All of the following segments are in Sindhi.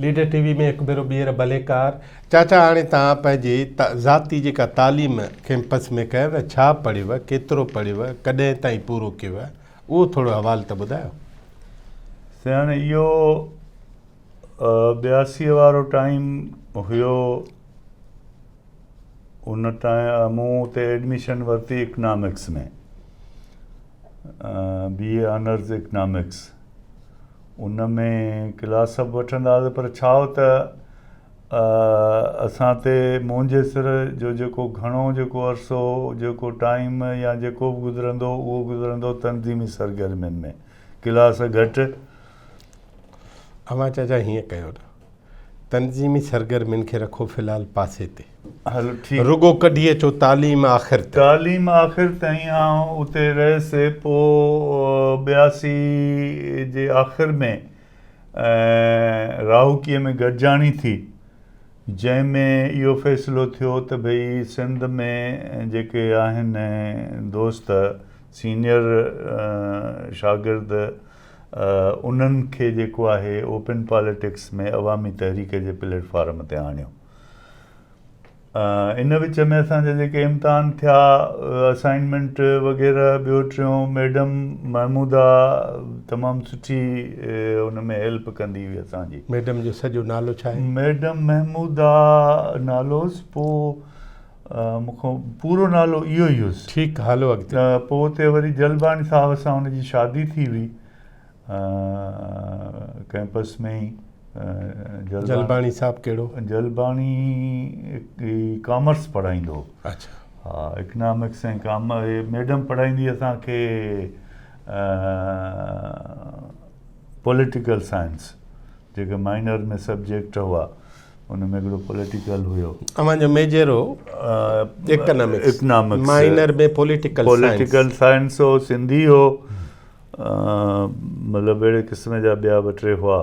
ليڊر ٽي وي ۾ هڪ ڀيرو ٻيهر ڀليڪار. چاچا هاڻي توهان پنهنجي ذاتي جيڪا تعليم ڪيمپس ۾ ڪيو ڇا پڙهيو ڪيترو پڙهيو ڪڏهن تائين پورو ڪيو اهو ٿورو حوال ته ٻڌايو. سائين هاڻي اهو ٻياسيء وارو ٽائيم هيو ان ٽائيم مون اتي ايڊميشن ورتي economics ۾ B A honours economics in ۾ class به وٺندا هئاسين پر ڇا هو ته اسان تي منهنجي سر جو جيڪو گهڻو جيڪو عرصو جيڪو ٽائيم يا جيڪو به گذرندو اهو گذرندو تنظيمي سرگرمين ۾ ڪلاس گهٽ. اوهان چاچا هيئن ڪيو نه تنظيمي سرگرمين کي رکو في الحال پاسي تي. هلو ٺيڪ. رڳو ڪڍي اچو تعليم آخر تائين. تعليم آخر تائين آئون اتي رهيس پوء 82 جي آخر ۾ راهوڪيء ۾ گڏجاڻي ٿي جنهن ۾ اهو فيصلو ٿيو ته ڀئي سنڌ ۾ جيڪي آهن دوست سينئر شاگرد انهن کي جيڪو آهي اوپن پاليٽڪس ۾ عوامي تحريڪ جي پليٽ فارم تي آڻيو. ان وچ ۾ اسان جا جيڪي امتحان ٿيا اسائنمينٽ وغيره ٻيو ٽيون ميڊم محموده تمام سٺي ان ۾ هيلپ ڪندي هئي اسان جي. ميڊم جو سڄو نالو ڇا آهي؟ ميڊم محموده نالو هوس پوء مون کان پورو نالو اهو ئي هيس. ٺيڪ هلو اڳتي. ته پوء اتي وري جلباڻي صاحب سان ان جي شادي ٿي هئي ڪئمپس ۾ ئي. جلباڻي صاحب ڪهڙو؟ جلباڻي ڪامرس پڙهائيندو هو. اڇا. ها اڪنامڪس ۽ ڪامرس ميڊم پڙهائيندي اسان کي پوليٽيڪل سائنس جيڪي مائنر ۾ سبجيڪٽ هئا. ان ۾ هڪڙو پوليٽيڪل هيو. اوهان جو ميجر هو economics, economics, minor ۾ political science. Political science هو، سنڌي هو، مطلب اهڙي قسم جا ٻيا ٻه ٽي هئا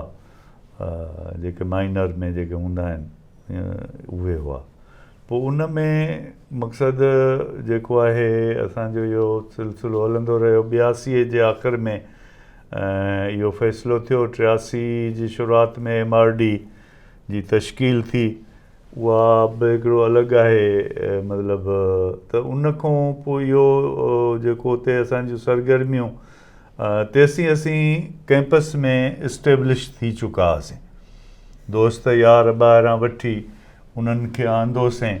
جيڪي مائنر ۾ جيڪي هوندا آهن اهي هئا. پوء ان ۾ مقصد جيڪو آهي اسان جو اهو سلسلو هلندو رهيو. ٻياسي جي آخر ۾ اهو فيصلو ٿيو، 83 جي شروعات ۾ ايم آر ڊي جي تشڪيل ٿي اها به هڪڙو الڳ آهي مطلب ته ان کان پوء اهو جيڪو اتي اسان جون سرگرميون تيسين اسين ڪئمپس ۾ اسٽيبلش ٿي چڪا هئاسين دوست يار ٻاهران وٺي انهن کي آندوسين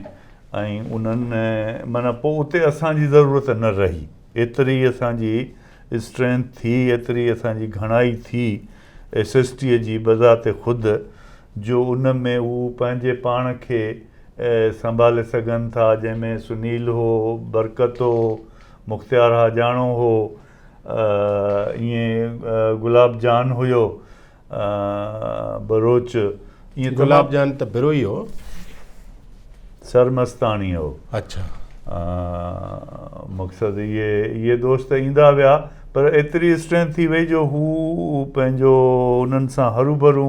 ۽ انهن معنيٰ پوء اتي اسان جي ضرورت نه رهي ايتري اسان جي اسٽرينٿ ٿي ايتري اسان جي گهڻائي ٿي ايس ايس ٽي جي بذات خود جو ان ۾ هو پنهنجي پاڻ کي سنڀالي سگهن ٿا جنهن ۾ سنيل هو، برڪت هو، مختيار حاجاڻو هو، ائين گلاب جان هيو ٻروچ ائين تمام. گلاب جان ته بروهي هو. سرمستاڻي هو. اڇا. مقصد اهي اهي دوست ايندا ويا پر ايتري اسٽرينٿ ٿي وئي جو هو پنهنجو انهن سان هروڀرو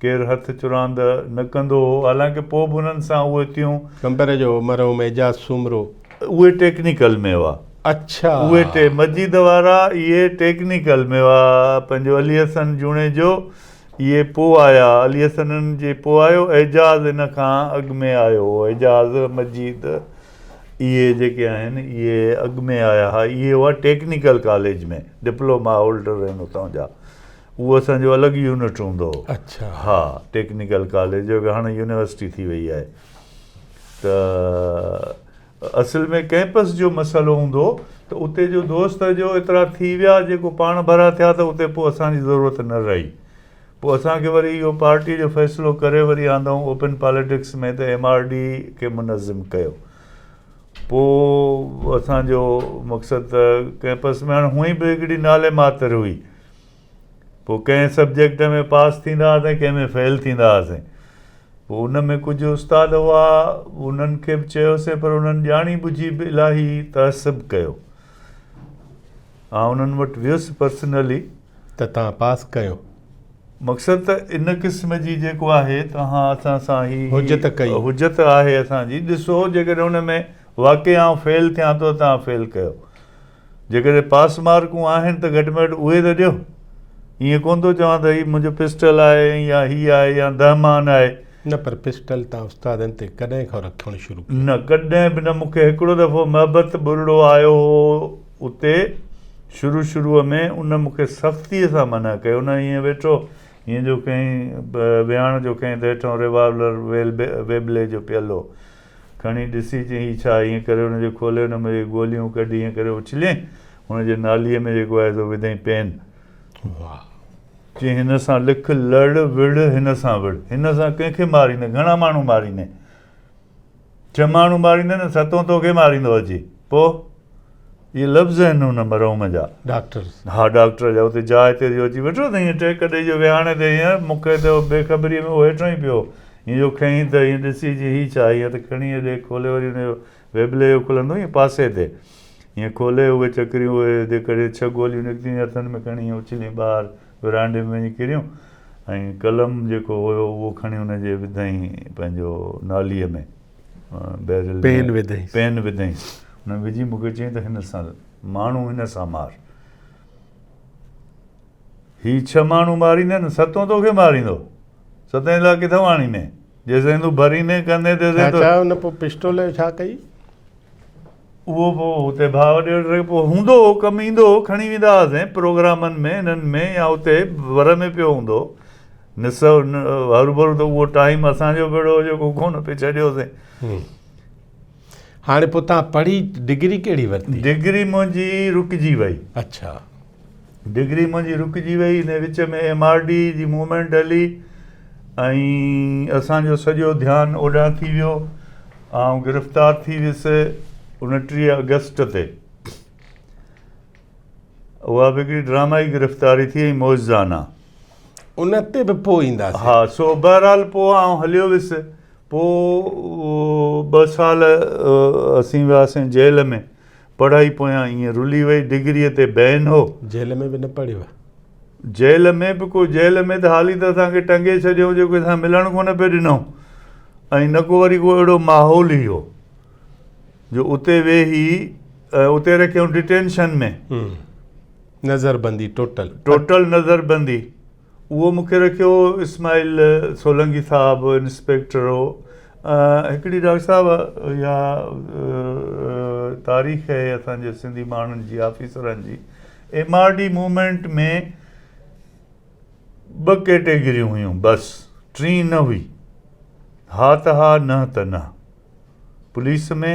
ڪير هٿ چراند نه ڪندو هو حالانڪه پوء به انهن سان اهي ٿيون. قمبر جو مرحوم اعجاز سومرو. اهي ٽيڪنيڪل ۾ هئا. اڇا. اهي ٽي مجيد وارا اهي ٽيڪنيڪل ۾ هئا پنهنجو علي حسن جوڻيجو اهي پوء آيا، علي حسنن جي پوء آيو، اعجاز ان کان اڳ ۾ آيو هو، اعجاز، مجيد اهي جيڪي آهن اهي اڳ ۾ آيا ها، اهي هئا ٽيڪنيڪل ڪاليج ۾ ڊپلوما هولڊر آهن اتان جا، اهو اسان جو الڳ يونٽ هوندو هو. اڇا. ها ٽيڪنيڪل ڪاليج جو هاڻي يونيورسٽي ٿي وئي آهي ته اصل ۾ ڪئمپس جو مسئلو هوندو هو ته اتي جو دوست جو ايترا ٿي ويا جيڪو پاڻ ڀرا ٿيا ته اتي پوء اسان جي ضرورت نه رهي پوء اسان کي وري اهو پارٽي جو فيصلو ڪري وري آندائون اوپن پاليٽڪس ۾ ته ايم آر ڊي کي منظم ڪيو پوء اسان جو مقصد ته ڪئمپس ۾ هاڻي هونئن به هڪڙي نالي ماتر هئي پوء ڪنهن سبجيڪٽ ۾ پاس ٿيندا هئاسين ڪنهن ۾ فيل ٿيندا هئاسين پوء ان ۾ ڪجهه استاد هئا انهن کي به چيوسين پر انهن ڄاڻي ٻجهي به الاهي تعصب ڪيو آئون انهن وٽ ويس پرسنلي ته توهان پاس ڪيو مقصد ته ان قسم جي جيڪو آهي توهان اسان سان هي حجت ڪئي حجت آهي اسان جي ڏسو جيڪڏهن ان ۾ واقعي آئون فيل ٿيان ٿو توهان فيل ڪيو جيڪڏهن پاس مارڪون آهن ته گهٽ ۾ گهٽ اهي ته ڏيو. ائين ڪونه ٿو چوان ته هي منهنجو پسٽل آهي يا هي آهي يا دهمان آهي. نه پر پسٽل تان استادن تي ڪڏهن کان رکڻ شروع ڪيو؟ نه ڪڏهن به نه مون کي هڪڙو دفعو محبت ٻرڙو آيو هو اتي شروع شروع ۾ ان مون کي سختيء سان منع ڪئي ان ائين ويٺو ائين جو ڪنهن ويهاڻ جو ڪنهن ته هيٺئون ريوالور ويبلي جو پيل هو کڻي ڏسي چيائين هي ڇا آهي ائين ڪري ان جي کولي ان ۾ گوليون ڪڍي ائين ڪري اڇليائين هن جي ناليء ۾ جيڪو آهي سو وڌائين پين. واهه. چيائين هن سان لک، لڙ، وڙهه، هن سان وڙهه. هن سان ڪنهن کي ماريندين؟ گهڻا ماڻهو ماريندين؟ ڇهه ماڻهو ماريندين نه ستون توکي ماريندو اچي. پوء؟ اهي لفظ آهن ان مرحوم جا. ڊاڪٽر. ها ڊاڪٽر جا. اتي جاء تي جو اچي ويٺو ته ائين ٽيڪ ڏئي جو ويهاڻي تي ائين مون کي ته بي خبريء ۾ اهو هيٺان ئي پيو هو. ائين جو کنئين ته ائين ڏسي چي هي ڇا آهي؟ ائين ته کڻي هيڏي کولي وري ان جو ويبلي جو کلندو ائين پاسي تي. ائين کولي اهي چڪريون اهي هيڏي ڪڍي ڇهه گوليون نڪتيون هٿن ۾ کڻي ائين اڇلي ٻاهر ورانڊي ۾ وڃي ڪريون ۽ قلم جيڪو هيو اهو کڻي ان جي وڌائين پنهنجو ناليء ۾ بيرل پين وڌائينس پين وڌائينس ان ۾ وجهي مون کي چيائين ته هن سان ماڻهو هن سان مار هي ڇهه ماڻهو ماريندين ستون توکي ماريندو ستين لاء ڪٿان آڻيندين جيسين تون ڀريندين ڪندين تيسين ڇا ان پوء پسٽول جو ڇا ڪئي اهو پوء اتي ڀاء وڏي وٽ رهي پوء هوندو هو ڪم ايندو هو کڻي ويندا هئاسين پروگرامن ۾ انهن ۾ يا اتي ور ۾ پيو هوندو هو نسو هروڀرو ته اهو ٽائيم اسان جو به اهڙو هو جيڪو ڪونه پئي ڇڏيوسين. هاڻي پوء توهان پڙهي ڊگري ڪهڙي ورتي؟ ڊگري منهنجي رڪجي وئي. اڇا. ڊگري منهنجي رڪجي وئي ان وچ ۾ ايم آر ڊي جي موومينٽ هلي ۽ اسان جو سڄو ڌيان اوڏانهن ٿي ويو آئون گرفتار ٿي ويس 29 آگسٽ تي اها به هڪڙي ڊرامائي گرفتاري ٿي ۽ معجزانه ان تي به پوء اينداسين ها سو بهرحال پوء آئون هليو ويس پوء ٻه سال اسين وياسين جيل ۾ پڙهائي پويان ائين رلي وئي، ڊگريء تي بين هو. جيل ۾ به نه پڙهيو؟ جيل ۾ به ڪو، جيل ۾ ته حالي ته اسان کي ٽنگي ڇڏيائون، جيڪو اسان ملڻ ڪونه پئي ڏنائون ۽ نه ڪو وري ڪو اهڙو ماحول ئي هو جو اتي ويهي اتي رکيائون ڊٽينشن ۾. نظربندي ٽوٽل. ٽوٽل نظربندي. اهو مون کي رکيو اسماعيل سولنگي صاحب انسپيڪٽر هو هڪڙي ڊاڪٽر صاحب اها تاريخ آهي اسان جي سنڌي ماڻهن جي آفيسرن جي ايم آر ڊي موومينٽ ۾ ٻه ڪيٽيگريون هيون بس ٽين نه هئي ها ته ها نه ته نه پوليس ۾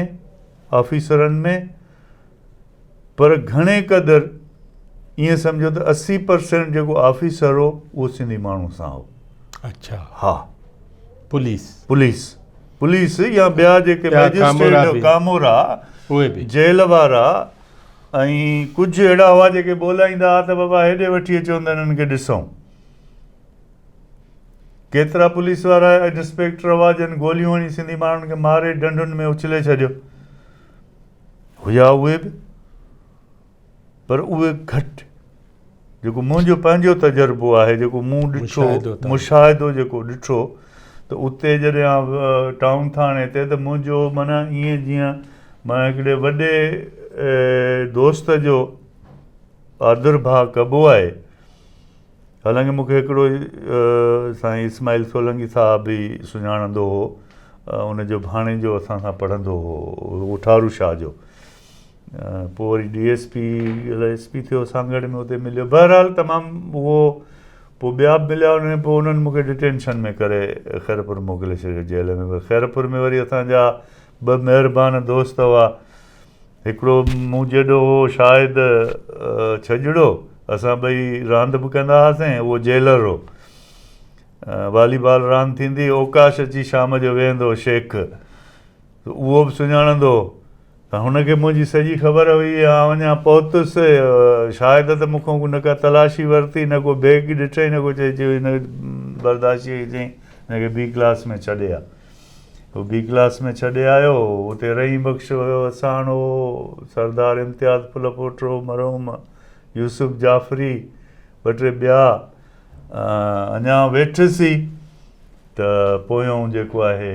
آفيسرن ۾ پر گهڻي قدر ائين سمجهو ته 80 پرسينٽ جيڪو آفيسر هو اهو سنڌي ماڻهو سان هو. اڇا. ها. پوليس. پوليس. پوليس يا ٻيا جيڪي مئجسٽريٽ ڪامورا اهي به جيل وارا ۽ ڪجهه اهڙا هئا جيڪي ٻولائيندا هئا ته بابا هيڏي وٺي اچو ته انهن کي ڏسون. ڪيترا پوليس وارا انسپيڪٽر هئا جن گوليون هڻي سنڌي ماڻهن کي ماري ڍنڍن ۾ اڇلي ڇڏيو. هيا اهي به پر اهي گهٽ جيڪو منهنجو پنهنجو تجربو آهي جيڪو مون ڏٺو مشاهدو جيڪو ڏٺو ته اتي جڏهن آئون ٽائون ٿاڻي تي ته منهنجو معنيٰ ائين جيئن مان هڪڙي وڏي دوست جو آدر ڀاء ڪبو آهي حالانڪه مون کي هڪڙو سائين اسماعيل سولنگي صاحب به سڃاڻندو هو ان جو ڀاڻيجو اسان سان پڙهندو هو اٺارو شاهه جو پوء وري ڊي ايس پي الائي ايس پي ٿيو سانگهڙ ۾ اتي مليو بهرحال تمام اهو پوء ٻيا به مليا ان ۾ پوء انهن مون کي ڊٽينشن ۾ ڪري خيرپور موڪلي ڇڏيو جيل ۾ پر خيرپور ۾ وري اسان جا ٻه مهربان دوست هئا هڪڙو مون جيڏو هو شاهد ڇڄڙو، اسان ٻئي راند به ڪندا هئاسين، اهو جيلر هو. والي بال راند ٿيندي، اوڪاش اچي شام جو ويهندو هو شيخ، اهو به سڃاڻندو هو ته هن کي منهنجي سڄي خبر هئي. آئون اڃا پهتس، شاهد ته مون کان نه ڪا تلاشي ورتي، نه ڪو بيگ ڏٺئي، نه ڪو چئي چيو هن برداشتيء کي چيائين هن کي بي ڪلاس ۾ ڇڏي آ. هو بي ڪلاس ۾ ڇڏي آيو. اتي رحيم بخش هيو، وساڻ هو، سردار امتياز ڦلپوٽو هو، مرحوم يوسف جعفري، ٻه ٽي ٻيا. اڃا ويٺس ئي ته پويون جيڪو آهي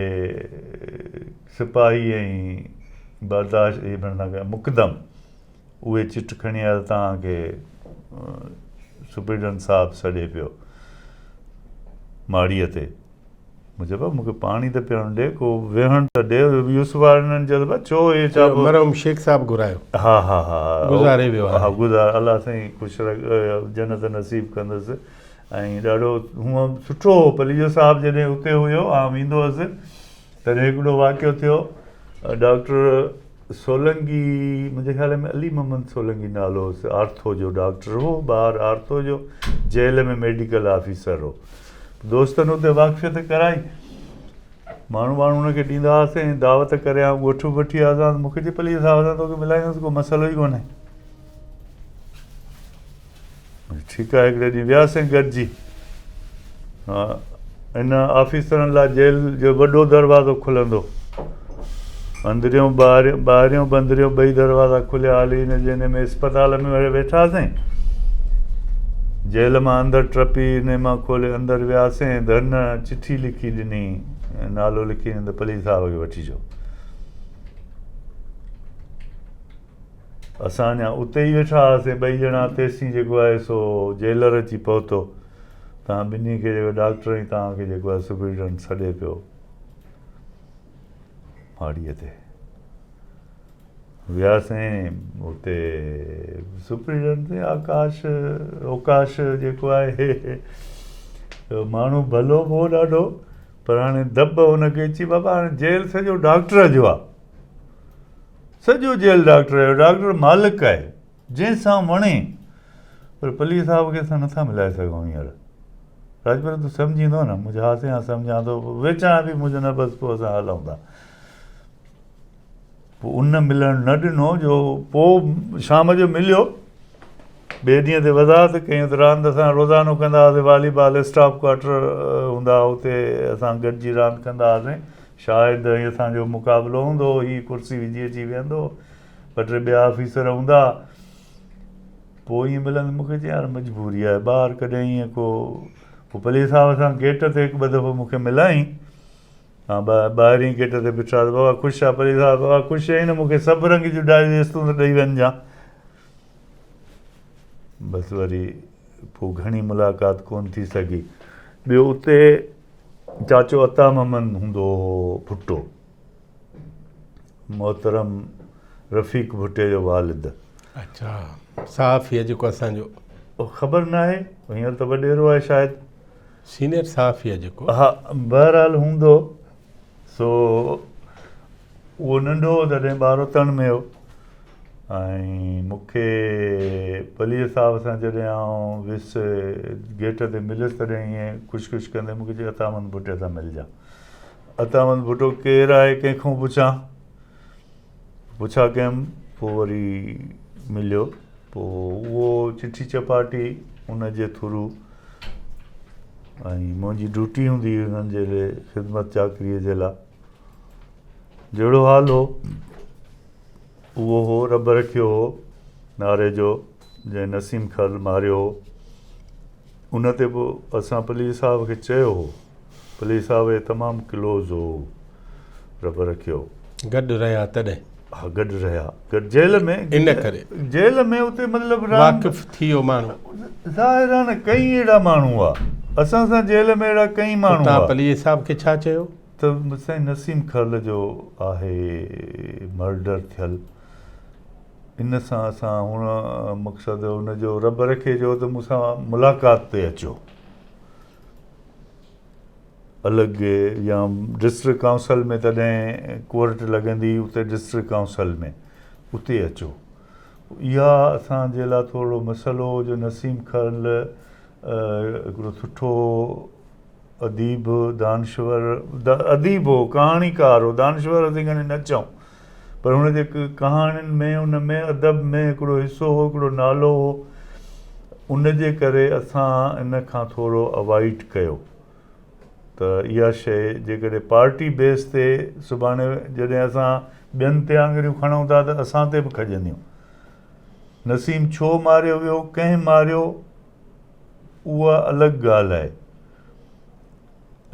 سپاهي ۽ برداشت مقدم اهي چٽ کڻي آيا ته توهان کي سپرنٽينڊنٽ صاحب سڏي پيو ماڙيء تي. مون چيو بابا مون کي پاڻي ته پيئڻ ڏي، ڪو ويهڻ ته ڏي. يوسف وارن چيو ته بابا ڇو هي ڇا اهو مرحوم شيخ صاحب گهرايو. ها ها ها گذاري ويو آهي. ها گذار الله سائين خوش رک جنت نصيب ڪندس ۽ ڏاڍو هونء سٺو هو پليجو صاحب جڏهن اتي هيو آئون ويندو هوس تڏهن هڪڙو واقعو ٿيو ڊاڪٽر سولنگي منهنجي خيال ۾ علي محمد سولنگي نالو هوس آرٿو جو ڊاڪٽر هو ٻاهر آرٿو جو جيل ۾ ميڊيڪل آفيسر هو دوستن اتي واقفيت ڪرائي ماڻهو واڻو ان کي ڏيندا هئاسين دعوت ڪري آئون ڳوٺ به وٺي آيس مون کي چي پليجي صاحب سان توکي ملائيندس ڪو مسئلو ئي ڪونهي ٺيڪ آهي هڪڙي ڏينهن وياسين گڏجي ان آفيسرن لاء جيل جو وڏو دروازو کلندو اندريون ٻاهريون ٻاهريون بندريون ٻئي دروازا کليا هلي ان جي ان ۾ اسپتال ۾ وري ويٺاسين جيل مان اندر ٽپي ان مان کولي اندر وياسين ته هن چٺي لکي ڏني نالو لکي ڏني ته پلي صاحب کي وٺي اچو اسان اڃا اتي ئي ويٺا هئاسين ٻئي ڄڻا تيسين جيڪو آهي سو جيلر اچي پهتو توهان ٻنهي کي جيڪو ڊاڪٽر ۽ توهان کي جيڪو آهي سپرنٽينڊنٽ سڏي پيو ماڙيء تي وياسين اتي سپرنٽينڊنٽ آڪاش اوڪاش جيڪو آهي ماڻهو ڀلو به هو ڏاڍو پر هاڻي دٻ هن کي چي بابا هاڻي جيل سڄو ڊاڪٽر جو آهي سڄو جيل ڊاڪٽر جو ڊاڪٽر مالڪ آهي جنهن سان وڻي پر پلي صاحب کي اسان نٿا ملائي سگهون هينئر راجپر تون سمجهيندو نه مون چيو ها سائين سمجهان ٿو ويچان به مون چيو نه بس پوء اسان هلون ٿا پوء ان ملڻ نه ڏنو جو پوء شام جو مليو ٻئي ڏينهن تي وضاحت ڪيون ته راند اسان روزانو ڪندا هئاسين والي بال اسٽاف ڪوارٽر هوندا هئا اتي اسان گڏجي راند ڪندا هئاسين شاهد ۽ اسان جو مقابلو هوندو هو هي ڪرسي وجهي اچي ويهندو هو ٻه ٽي ٻيا آفيسر هوندا هئا پوء ائين ملندو مون کي چيائين يار مجبوري آهي ٻاهر ڪڏهن ائين ڪو پوء پلي صاحب سان گيٽ تي هڪ ٻه دفعو مون کي ملائين ها ٻاهرين گيٽ تي بيٺا هئا بابا خوش آ پلي صاحب بابا خوش آهين نه مون کي سڀ رنگ جون ڊائجسٽون ته ڏئي وڃجان بس وري پوء گهڻي ملاقات ڪونه ٿي سگهي ٻيو اتي چاچو عطا محمد هوندو هو ڀٽو، محترم رفيق ڀٽي جو والد. اڇا صحافي آهي جيڪو اسان جو. خبر ناهي هينئر ته وڏيرو آهي شايد. سينئر صحافي آهي جيڪو. ها بهرحال هوندو سو اهو ننڍو هو تڏهن ٻاروتڻ ۾ هو ۽ مون کي پليجي صاحب سان جڏهن آئون ويس گيٽ تي مليس تڏهن ائين خوش خوش ڪندي مون کي چيو عطا محمد ڀٽي سان ملجان. عطا محمد ڀٽو ڪير آهي ڪنهن کان پڇان؟ پڇا ڪيم پوء وري مليو پوء اهو چٺي چپاٽي ان جي ٿرو ۽ منهنجي ڊيوٽي هوندي هئي انهن جي خدمت چاڪري جي لاء جهڙو حال هو اهو هو رب رکيو هو ناري جو جنهن نسيم خل ماريو هو ان تي به اسان پليجي صاحب کي چيو هو پليجي صاحب جي تمام ڪلوز هو رب رکيو گڏ رهيا تڏهن ها گڏ رهيا گڏ جيل ۾ ان ڪري جيل ۾ اتي مطلب واقف ٿي ويو ماڻهو ظاهر آهي نه ڪئي اهڙا ماڻهو هئا اسان سان جيل ۾ اهڙا ڪئي ماڻهو هئا پليجي صاحب کي ڇا چيو ته سائين نسيم کرل جو آهي مرڊر ٿيل ان سان اسان هن مقصد ان جو رب رکي جو ته مون سان ملاقات تي اچو الڳ يا ڊسٽرڪٽ ڪائونسل ۾ تڏهن ڪورٽ لڳندي اتي ڊسٽرڪٽ ڪائونسل ۾ اتي اچو اها اسان جي لاء ٿورو مسئلو هو جو نسيم کرل هڪڙو سٺو اديب، دانشور، اديب هو، ڪهاڻيڪار هو، دانشور اسين کڻي نه چئون پر هن جي ڪهاڻين ۾ ان ۾ ادب ۾ هڪڙو حصو هو، هڪڙو نالو هو، ان جي ڪري اسان ان کان ٿورو اوائڊ ڪيو ته اها شيء جيڪڏهن پارٽي بيس تي سڀاڻي جڏهن اسان ٻين تي آڱريون کڻون ٿا ته اسان تي به کڄنديون. نسيم ڇو ماريو ويو، ڪنهن ماريو؟ اها الڳ ڳالهه آهي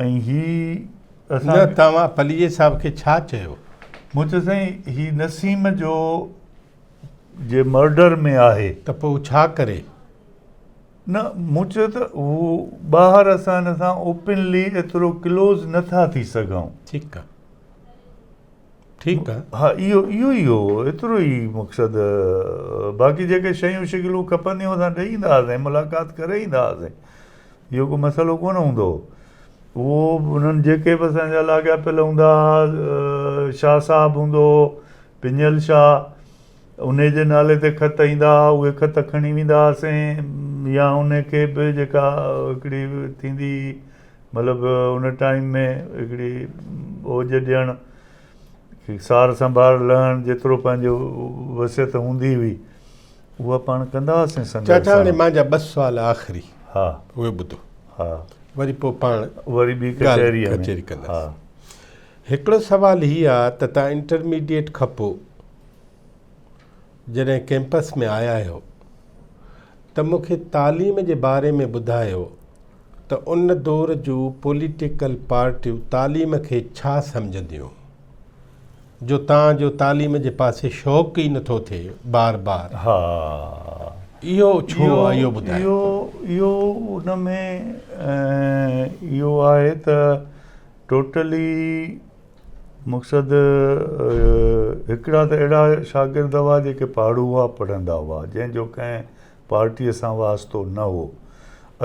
۽ هي اسان نه توهان پليجي صاحب کي ڇا چيو؟ مون چيو سائين هي نسيم جو جي مرڊر ۾ آهي. ته پوء ڇا ڪري؟ نه مون چيو ته هو ٻاهر اسان هن سان اوپنلي ايترو ڪلوز نه ٿا ٿي سگهون. ٺيڪ آ ٺيڪ آ. ها اهو اهو ئي هو ايترو ئي مقصد باقي جيڪي شيون شگلون کپنديون اسان ڏئي ايندا هئاسين ملاقات ڪري ايندا هئاسين اهو ڪو مسئلو ڪونه هوندو هو اهو انهن جيڪي به اسان جا لاڳاپيل هوندا هئا شاهه صاحب هوندو هو پڃيل شاهه انهي جي نالي تي خط ايندا ها، اهي خط کڻي ويندا هئاسين يا انهي کي به جيڪا هڪڙي ٿيندي هئي مطلب ان ٽائيم ۾ هڪڙي اوج ڏيڻ سار سنڀار لهڻ جيترو پنهنجو وصيت هوندي هئي اها پاڻ ڪندا هئاسين سنگت چاچا هاڻي مانجا ٻه سوال آخري ها اهي ٻڌو ها وري پوء پاڻ وري ٻي ڪچهري ڪچهري ڪنداسين هڪڙو سوال هي آ ته تان انٽرميڊيٽ کپو جڏهن ڪئمپس ۾ آيا آهيو ته مون کي تعليم جي باري ۾ ٻڌايو ته ان دور جون پوليٽيڪل پارٽيون تعليم کي ڇا سمجهنديون جو تان جو تعليم جي پاسي شوق ئي نٿو ٿئي بار بار ها اهو ڇو آهي اهو ٻڌايو. اهو اهو ان ۾ اهو آهي ته ٽوٽلي مقصد هڪڙا ته اهڙا شاگرد هئا جيڪي پاڙهو هئا پڙهندا هئا جنهن جو ڪنهن پارٽيء سان واسطو نه هو.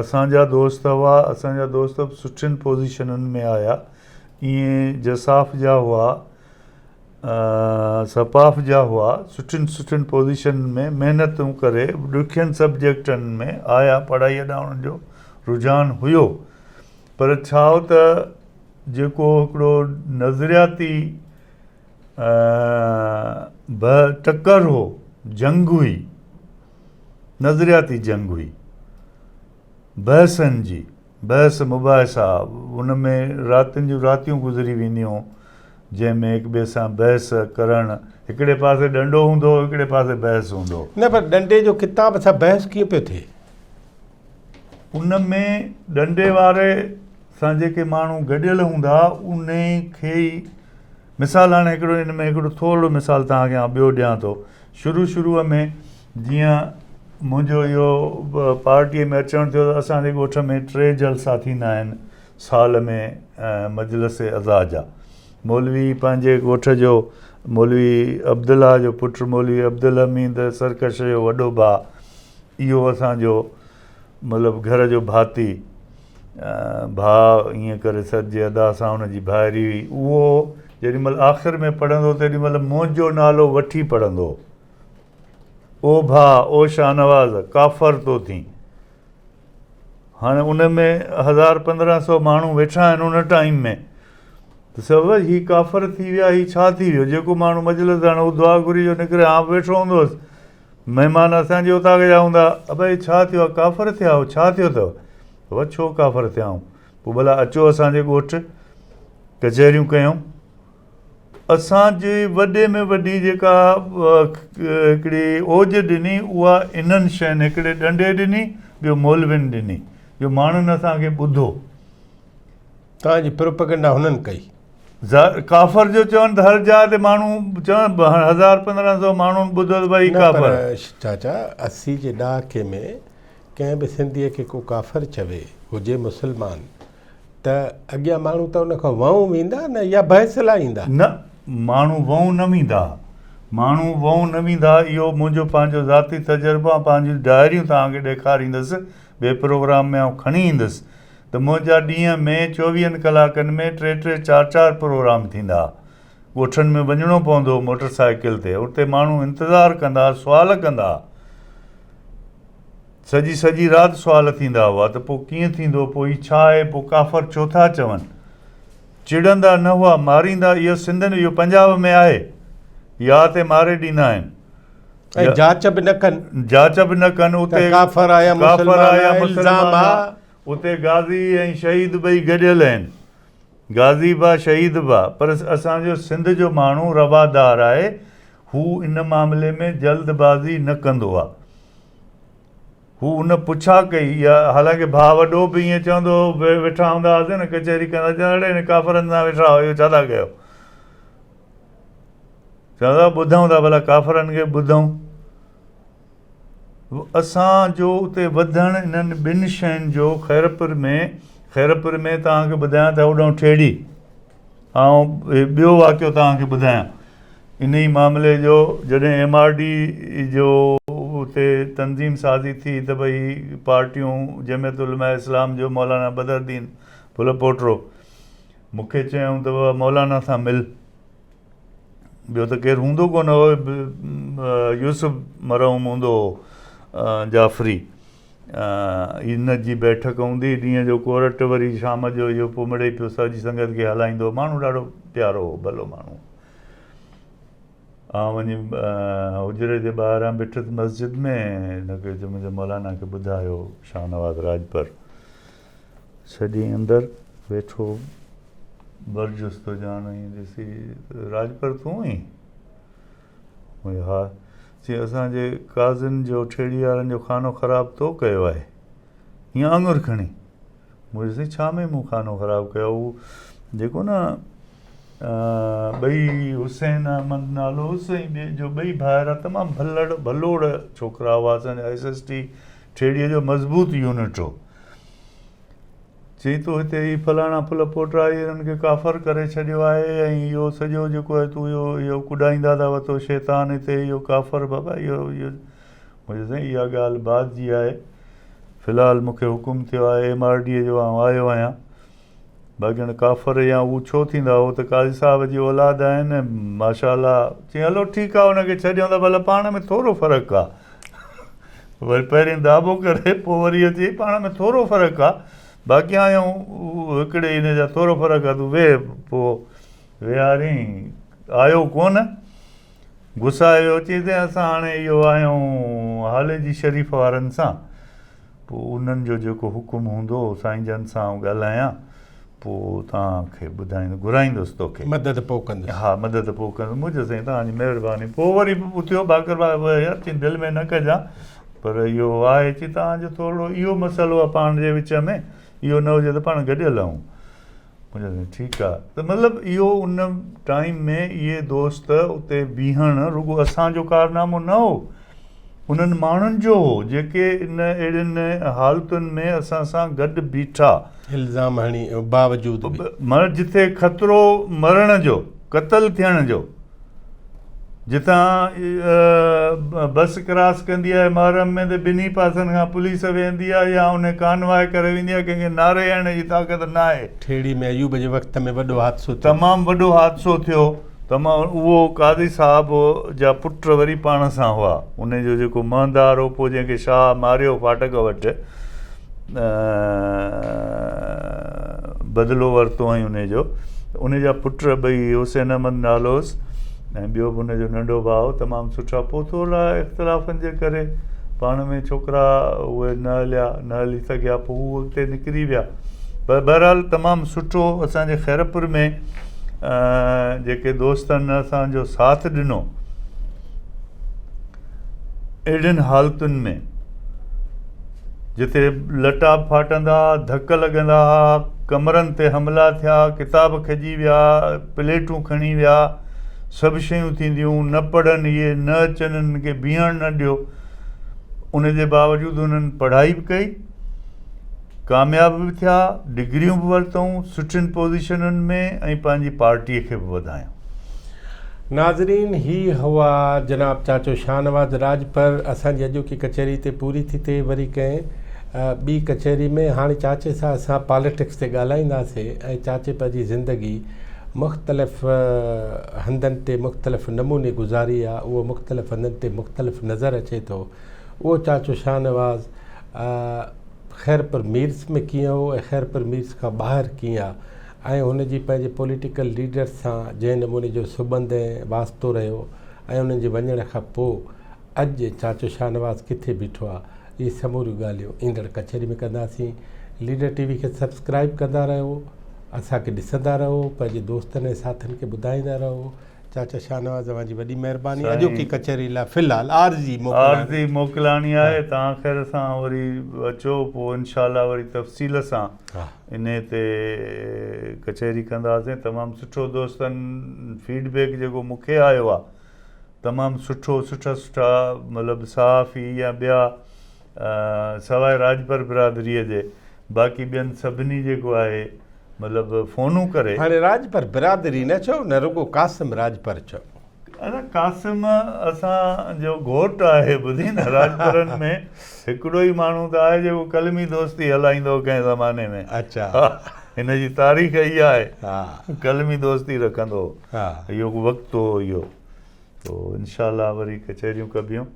اسان جا دوست هئا اسان جا دوست به سٺين پوزيشنن ۾ آيا ائين جساف جا هئا سپاف جا هئا سٺين سٺين پوزيشنن ۾ محنتون ڪري ڏکين سبجيڪٽن ۾ آيا پڙهائيء ڏانهن انهن جو رجحان هيو پر ڇا هو ته جيڪو هڪڙو نظرياتي به ٽڪر هو، جنگ هئي، نظرياتي جنگ هئي، بحثن جي، بحث مباحثا، ان ۾ راتين جون راتيون گذري وينديون، جنهن ۾ هڪ ٻئي سان بحث ڪرڻ، هڪڙي پاسي ڏنڊو هوندو هو، هڪڙي پاسي بحث هوندو هو. نه پر ڏنڊي جو ڪتاب سان بحث ڪيئن پيو ٿئي؟ ان ۾ ڏنڊي واري سان جيڪي ماڻهو گڏيل هوندا انهي کي ئي مثال هاڻي هڪڙو ان ۾ هڪڙو ٿورڙو مثال توهان کي آئون ٻيو ڏيان ٿو شروع شروع ۾ جيئن منهنجو اهو پارٽيء ۾ اچڻ ٿيو ته اسان جي ڳوٺ ۾ ٽي جلسا ٿيندا آهن سال ۾ مجلس عزا جا مولوي پنهنجي ڳوٺ جو مولوي عبدالله جو پٽ مولوي عبدالحميد سرڪش جو وڏو ڀاء اهو اسان جو مطلب گهر جو ڀاتي ڀاء ائين ڪري سڏجي ادا سان ان جي ڀائري هئي اهو جيڏي مهل آخر ۾ پڙهندو تيڏي مهل منهنجو نالو وٺي پڙهندو او ڀاء او شاهنواز ڪافر ٿو ٿين هاڻي ان ۾ 1500 ماڻهو ويٺا آهن ان ٽائيم ۾ ته سڀ هي ڪافر ٿي ويا هي ڇا ٿي ويو جيڪو ماڻهو مجلس هاڻي هو دعا گهري جو نڪري آئون به ويٺو هوندو هوس مهمان اسان جي اوطاق جا هوندا. ابا هي ڇا ٿيو آ ڪافر ٿيا آهيو ڇا ٿيو اٿو؟ بابا ڇو ڪافر ٿيا آهيون؟ پوء ڀلا اچو اسان جي ڳوٺ ڪچهريون ڪيون. اسان جي وڏي ۾ وڏي جيڪا هڪڙي اوج ڏني اها انهن شين هڪڙي ڏنڊي ڏني ٻيو مولوين ڏني جو ماڻهن اسان کي ٻڌو. توهان جي پروپئگنڊا هنن ڪئي. ڪافر جو چون ته هر جاء تي ماڻهو چون هزار 1500 ماڻهن ٻڌو ته ڀائي ڪافر. نه پر چاچا 80 جي ڏهاڪي ۾ ڪنهن به سنڌيء کي ڪو ڪافر چوي هجي مسلمان ته اڳيان ماڻهو ته ان کان وئون ويندا نه يا بحث لاء ايندا. نه ماڻهو وئون نه ويندا ماڻهو وئون نه ويندا اهو منهنجو پنهنجو ذاتي تجربو آهي پنهنجون ڊائريون توهان کي ڏيکاريندس ٻئي پروگرام ۾ آئون کڻي ايندس ته منهنجا ڏينهن ۾ چوويهن ڪلاڪن ۾ ٽي ٽي چار چار پروگرام ٿيندا ها. ڳوٺن ۾ وڃڻو پوندو هو موٽر سائيڪل تي. اتي ماڻهو انتظار ڪندا ها، سوال ڪندا ها. سڄي سڄي رات سوال ٿيندا هئا ته پوء ڪيئن ٿيندو، پوء هي ڇا آهي، پوء ڪافر ڇو ٿا چون. چڙندا نه هئا، ماريندا، اهو سنڌ نه اهو پنجاب ۾ آهي. يا تي ماري ڏيندا آهن. ۽ جاچ به نه ڪن. جاچ به نه ڪن اتي ته ڪافر آ يا مسلمان آ، الزام آ. اتي غازي ۽ شهيد ٻئي گڏيل آهن. غازي به آ شهيد به آ. پر اسان جو سنڌ جو ماڻهو روادار آهي. هو ان معاملي ۾ جلد بازي نه ڪندو آ. هو ان پڇا ڪئي يا حالانڪه ڀاء وڏو به ائين چوندو هو ويٺا هوندا هئاسين نه ڪچهري ڪندا چوندا اڙي هن ڪافرن سان ويٺا آهيو اهو ڇا ٿا ڪيو. چوندا ٻڌون ٿا ڀلا ڪافرن کي ٻڌون. اسان جو اتي وڌڻ انهن ٻن شين جو خيرپور ۾ خيرپور ۾ توهان کي ٻڌايان ته هوڏانهن ٺيڙهي آئون ٻيو واقعو توهان کي ٻڌايان انهي معاملي جو جڏهن ايم آر ڊي جو اتي تنظيم سازي ٿي ته ڀئي پارٽيون جمعيت علماء اسلام جو مولانا بدر الدين ڦلپوٽرو مون کي چيائون ته بابا مولانا سان مل ٻيو ته ڪير هوندو ڪونه هو يوسف مرحوم هوندو هو جعفري ان جي بيٺڪ هوندي ڏينهن جو ڪورٽ وري شام جو اهو پوء مڙئي پيو سڄي سنگت کي هلائيندو هو ماڻهو ڏاڍو پيارو هو ڀلو ماڻهو آئون وڃي حجري جي ٻاهران بيٺس مسجد ۾ هن کي چيو منهنجي مولانا کي ٻڌايو شاهنواز راڄپر ڇڏي اندر ويٺو برجستو جان ائين ڏسي راڄپر تون ئي؟ مون چيو ها. چي اسان جي قاضين جو ٺيڙهي وارن جو خانو خراب تو ڪيو آهي. هيئن آڱر کڻي. مون چيو سائين ڇا ۾ مون خانو خراب ڪيو هو جيڪو نه ٻئي حسين احمد نالو هوس ۽ ٻئي جو ٻئي ڀائر تمام ڀلڙ ڀلوڙ ڇوڪرا هئا اسان جا ايس ايس ٽي ٺيڙهي جو مضبوط يونٽ هو. چئي ٿو هتي هي فلاڻا ڦل پوٽا اهي انهن کي ڪافر ڪري ڇڏيو آهي ۽ اهو سڄو جيڪو آهي تون اهو اهو ڪڏائيندا ٿا وتو شيطان هتي اهو ڪافر بابا اهو اهو مون چيو سائين اها ڳالهه بعد جي آهي في الحال مون کي حڪم ٿيو آهي ايم آر ڊي جو آئون آيو آهيان باقي هاڻي ڪافر يا هو ڇو ٿيندا هو ته قاضي صاحب جي اولاد آهن ماشاء الله چئي هلو ٺيڪ آهي ان کي ڇڏيون ٿا ڀلا پاڻ ۾ ٿورو فرق آهي وري پهرين داٻو ڪري پوء وري اچي پاڻ ۾ ٿورو فرق آ باقي آيون هڪڙي ان جا ٿورو فرق آ تون ويهه پوء ويهارين آيو ڪونه گسائي ويو چي ته اسان هاڻي اهو آيون هاليجي شريف وارن سان پوء انهن جو جيڪو حڪم هوندو سائين جن سان آئون ڳالهايان پوء توهان کي ٻڌائيندس، گهرائيندس توکي. مدد پوء ڪندس. ها مدد پوء ڪندس. مون چيو سائين توهان جي مهرباني. پوء وري اٿيو باقر ڀاء يار چي دل ۾ نه ڪجان پر اهو آهي چي توهان جو ٿورڙو اهو مسئلو آهي پاڻ جي وچ ۾ اهو نه هجي ته پاڻ گڏيل آهيون. مون چيو سائين ٺيڪ آهي ته مطلب اهو ان ٽائيم ۾ اهي دوست اتي بيهڻ رڳو اسان جو ڪارنامو نه هو. انهن ماڻهن جو هو، جيڪي ان اهڙين حالتن ۾ اسان سان گڏ بيٺا. الزام هڻي باوجود به. معنيٰ جتي خطرو مرڻ جو، قتل ٿيڻ جو، جتان بس ڪراس ڪندي آهي محرم ۾ ته ٻنهي پاسن کان پوليس ويهندي آهي يا انهي ڪانواء ڪري ويندي آهي، ڪنهن کي نعري هڻڻ جي طاقت ناهي. ٺيڙهي ۾ ايوب جي وقت ۾ وڏو حادثو ٿيو. تمام وڏو حادثو ٿيو. تمام اهو قاضي صاحب جا پٽ وري پاڻ سان هئا. انهي جو جيڪو مهندار هو پوء جنهن کي شاهه ماريو ڦاٽڪ وٽ بدلو ورتو هئائين انهي جو انهي جا پٽ ٻئي حسين احمد نالو هوس ۽ ٻيو به ان جو ننڍو ڀاء هو تمام سٺا پوء ٿورا اختلافن جي ڪري پاڻ ۾ ڇوڪرا اهي نه هليا نه هلي سگهيا پوء هو اڳتي نڪري ويا پر بهرحال تمام سٺو اسان جي خيرپور ۾ جيڪي دوستن اسان جو ساٿ ڏنو اهڙين حالتن ۾ جتي لٽا به ڦاٽندا ها ڌڪ لڳندا ها ڪمرن تي حملا ٿيا ڪتاب کڄي ويا پليٽون کڻي ويا سڀ شيون ٿينديون نه پڙهن اهي نه اچن انهن کي بيهڻ نه ڏيو ان جي باوجود انهن پڙهائي به ڪئي ڪامياب به ٿيا، ڊگريون به ورتائون، سٺين پوزيشنن ۾ ۽ پنهنجي پارٽيء کي به وڌايائون. ناظرين هي هئا جناب چاچو شاهنواز راڄپر اسان جي اڄوڪي ڪچهري هتي پوري ٿي ٿئي وري ڪنهن ٻي ڪچهري ۾ هاڻي چاچي سان اسان پاليٽڪس تي ڳالهائينداسي ۽ چاچي پنهنجي زندگي مختلف هنڌن تي مختلف نموني گذاري آ اهو مختلف هنڌن تي مختلف نظر اچي ٿو اهو چاچو شاهنواز خيرپور ميرس ۾ ڪيئن هو ۽ خيرپور ميرس کان ٻاهر ڪيئن آ ۽ هن جي پنهنجي پوليٽيڪل ليڊرس سان جنهن نموني جو سٻنڌ ۽ واسطو رهيو ۽ انهن جي وڃڻ کان پوء اڄ چاچو شاهنواز ڪٿي بيٺو آ اهي سموريون ڳالهيون ايندڙ ڪچهري ۾ ڪنداسين ليڊر ٽي وي کي سبسڪرائب ڪندا رهو اسان کي ڏسندا رهو پنهنجي دوستن ۽ ساٿين کي ٻڌائيندا رهو چاچا شاهنواز اوهان جي وڏي مهرباني اڄوڪي ڪچهري لاء في الحال عارضي موڪلاڻي. عارضي موڪلاڻي آهي توهان خير سان وري اچو پوء انشاء الله وري تفصيل سان انهي تي ڪچهري ڪنداسين تمام سٺو دوستن فيڊ بيڪ جيڪو مون کي آيو آهي. تمام سٺو سٺا سٺا مطلب صحافي يا ٻيا سواء راڄپر برادريء جي باقي ٻين سڀني جيڪو آهي مطلب فونون ڪري. هاڻي راڄپر برادري نه چئو نه رڳو قاسم راڄپر چئو. ادا قاسم اسان جو گهوٽ آهي ٻڌين نه راڄپرن ۾ هڪڙو ئي ماڻهو ته آهي جيڪو قلمي دوستي هلائيندو هو ڪنهن زماني ۾. اڇا. هن جي تاريخ اها آهي. قلمي دوستي رکندو هو. اهو وقت هو اهو. تو انشاء الله وري ڪچهريون ڪبيون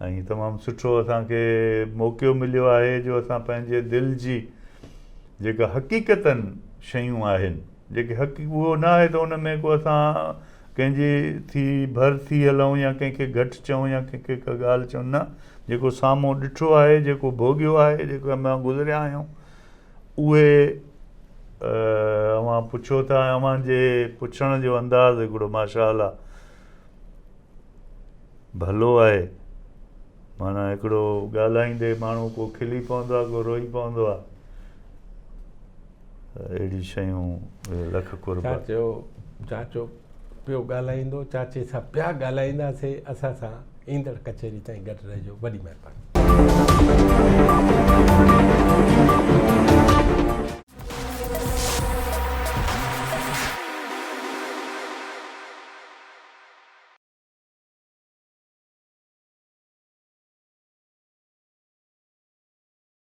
۽ تمام سٺو اسان کي موقعو مليو آهي جو اسان پنهنجي دل جي جيڪا حقيقتن شيون آهن جيڪي حق اهو نه آهي ته ان ۾ ڪو اسان ڪنهن جي ٿي ڀر ٿي هلون يا ڪنهن کي گهٽ چئون يا ڪنهن کي ڪا ڳالهه چئون نه جيڪو سامهون ڏٺو آهي جيڪو ڀوڳيو آهي جيڪو مان گذريا آهيون اهي اوهان پڇو ٿا ۽ اوهان جي پڇڻ جو انداز هڪڙو ماشاء الله ڀلو آهي معنيٰ هڪڙو ڳالهائيندي ماڻهو ڪو کلي پوندو آهي ڪو روئي پوندو آهي اهڙي شيون لک قرب. چاچو چاچو پيو ڳالهائيندو چاچي سان پيا ڳالهائينداسين اسان سان ايندڙ ڪچهري تائين گڏ رهجو وڏي مهرباني.